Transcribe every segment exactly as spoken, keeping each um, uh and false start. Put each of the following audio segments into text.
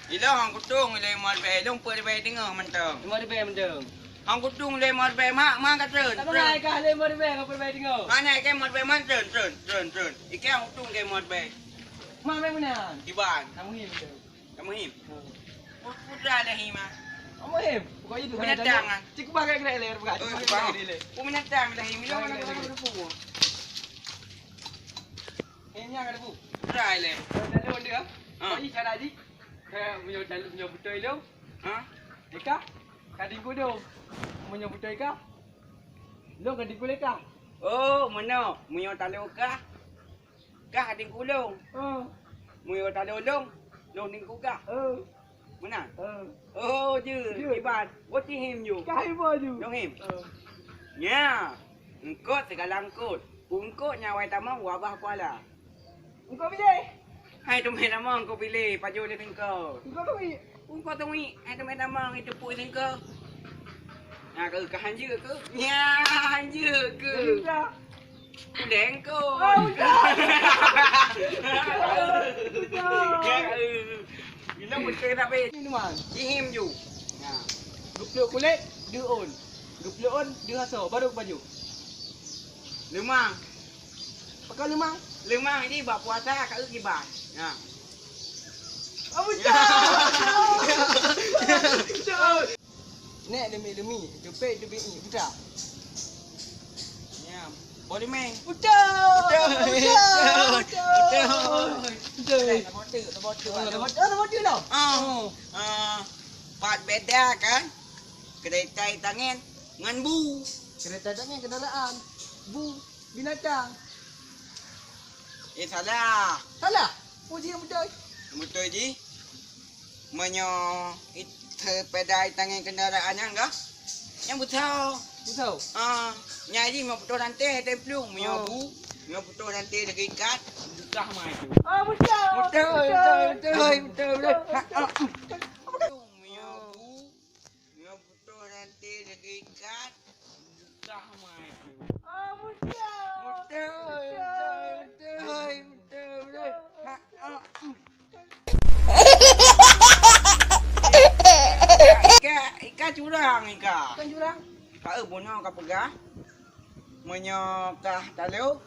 Ilong hang kutung ilé limong ribèe, ilong peuet ribèe teungoh mantong. Limong ribèe mantong. Hang kutung ilé limong ribèe, mak, mak ka treun. Tak bangai kah lé limong ribèe ngon peuet ribèe teungoh. Mana ikan limong ribèe man treun, treun, treun, treun. Ikan hang kutung ilé limong ribèe. Mak, mak meunan. Iban. Kamu him tu. Kamu him? Hmm. Pu-, putra lé him ah. Kamu him? Pokok itu binatang ah. Cik kubah gerak-gerak lé, bukan. Oh, cik kubah. Gerak-gerak lé. Pu binatang lé him, ilong mana gerak-gerak. Gerak-gerak lé. Him nyang ada bu. Putra lé. Lalu dia. Ha. Kau ikan adik. Kaya meunyoe dalam, meunyoe beutôi lôn. Ha? Eka, ka dingku lôn. Meunyoe beutôi ka, lôn ka dingku lé ka. Oh, meunoe. Meunyoe talo ka, ka dingku lôn. Oh. Meunyoe talo lôn, lôn dingku ka. Oh. Meunan? Oh. Oh, jeuet. Jeuet. Iban. Boh cihim ju. Ka him ju. Lôn him. Oh. Nya. Eungkôt sigala eungkôt. Eungkôt nyang awai tamong wabah kuala. Eungkôt piléh. Hai teumé tamong eungkôt piléh, pajoh lé singko. Eungkôt tuwi. Eungkôt tuwi, hai teumé tamong iteupue singko. Nah, keu ka hanjeuet keu? Nya, hanjeuet keu? Jadi dah. Udeng keu. Oh, udah. Udah. Bila beutôi tapi. Minuman. Cihim ju. Nah. Geupluek kulét, deuh ôn. Geupluek ôn, deuh asoe, barô geupajoh. Leumang. Pakon leumang? Leumang jih bak puasa ka eu kiban. Ha. Oh, beutôi! Beutôi! Nek leumi-leumi, jupet leumi i, beutôi? Ya. Boh leumi. Beutôi! Beutôi! Beutôi! Beutôi! Beutôi! Dah bote, dah bote, dah bote. Ah. Ah. Pat beda kan? Keureta tangen ngon bu. Keureta tangen kendaraan. Bu binatang. Eh, salah. Salah? Puji nyang beutôi. Beutôi jih. Meunyoe it-, sepeda tangen kendaraan nyan kah? Nyang beutôi. Beutôi? Ah, nyang jih meunyoe beutôi ranté templung, meunyoe bu, meunyoe beutôi ranté lagi ikat, susah mai tu. Ah, beutôi. Beutôi, beutôi, beutôi, beutôi, beutôi. Ha, ha. Meunyoe bu, meunyoe beutôi ranté lagi ikat, susah mai tu. Beutôi, beutôi, beutôi, beutôi, beutôi. Ha, ha. Ika, ika curang ika. Bukan curang. Ka eu bunoe ka peugah. Meunyoe kah talo,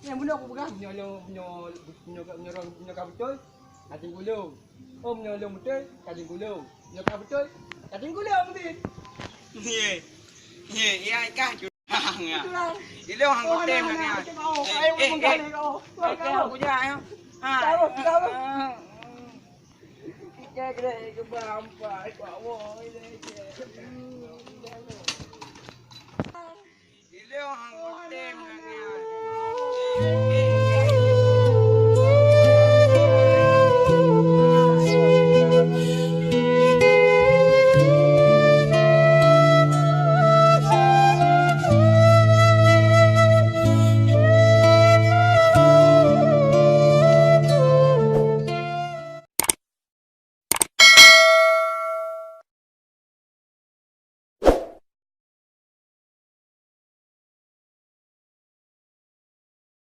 Nyang bunoe kupeugah, nyoe lôn, nyoe, nyoe, nyoe, nyoe ka beutôi, ka tinggulong. Oh, nyoe lôn beutôi, ka tinggulong. Nyoe ka beutôi, ka tinggulong mungkin. Ye. Ye, ya kah curang ya. Curang. Ilong hang kutem nak ya. Eh, eh, eh. Kau kujak ya. Ha. Tahu, tahu. Kita kena ke bampai, Pak Wong. Ilong hang kutem nak ya.